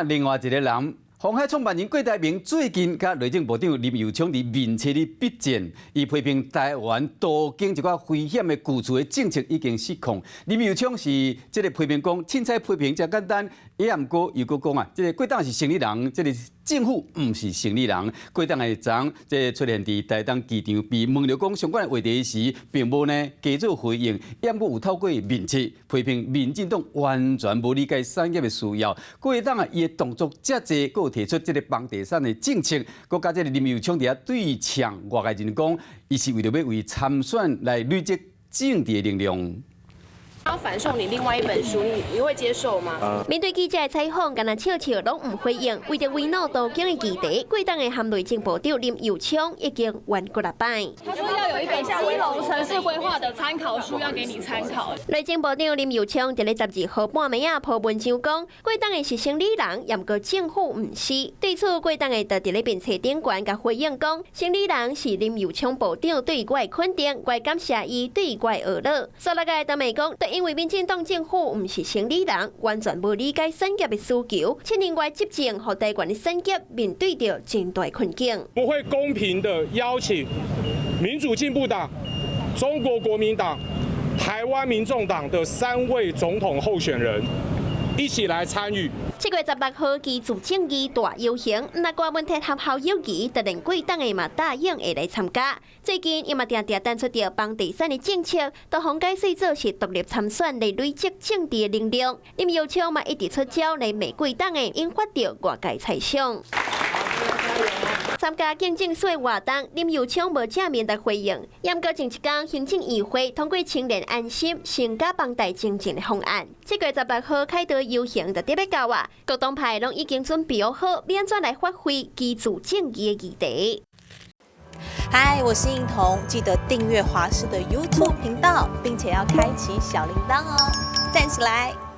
另外一个人，鴻海創辦人郭台銘最近佮內政部長林右昌佇面冊裡筆戰，伊批評台灣都更一寡危險的舊厝的政策已經失控。林右昌是這个批評講，凊彩批評誠簡單，也毋過又閣講啊，這个郭董是生理人，這个政府毋是生理人。郭董的昨這个出現佇台東機場，被問著講相關的話題時，並無呢加做回應，也毋過有透過面冊批評民進黨完全無理解產業的需要。郭董啊，伊的動作遮濟，閣有提出這个房地產的政策，閣佮這个林右昌佇遐對嗆外界人講，伊是為著欲為參選來累積政治的能量。要反送你另外一本書，你會接受嗎？面對記者的採訪，干焦笑笑攏毋回應。為著圍堵都更的議題，郭董的含內政部長林右昌已經冤幾若擺。他說要有一本基隆城市規劃的參考書要給你參考。內政部長林右昌佇咧12號半暝仔 po 文章講，郭董的是生理人，毋過政府毋是。對此，郭董的就佇咧面冊頂懸共回應講，生理人是林右昌部長對我的肯定，我感謝伊對我的學樂。煞落來當罵講，因為民進黨政府毋是生理人，完全無理解產業的需求。7年來執政，予台灣的產業面對著真大困境。不會公平的邀請民主進步黨、中國國民黨、台灣民眾黨的三位總統候選人一起來參與。7月16號，基礎正義大遊行，那郭文鐵和侯友宜，就連郭董的嘛答應會來參加。最近伊嘛定定提出著房地產的政策，都予解說做是獨立參選來累積政治的能量。林右昌嘛一直出招來罵郭董的，引發著外界猜想。參加競爭選活動，林右昌無正面來回應。毋過前一工，行政院會通過青年安心成家房貸精進的方案。7月16號凱道遊行就特別到啊，各黨派攏已經準備好，欲按怎來發揮居住正義的議題。嗨，我是應彤，記得訂閱華視的 YouTube 頻道，並且要開啟小鈴鐺哦，讚起來！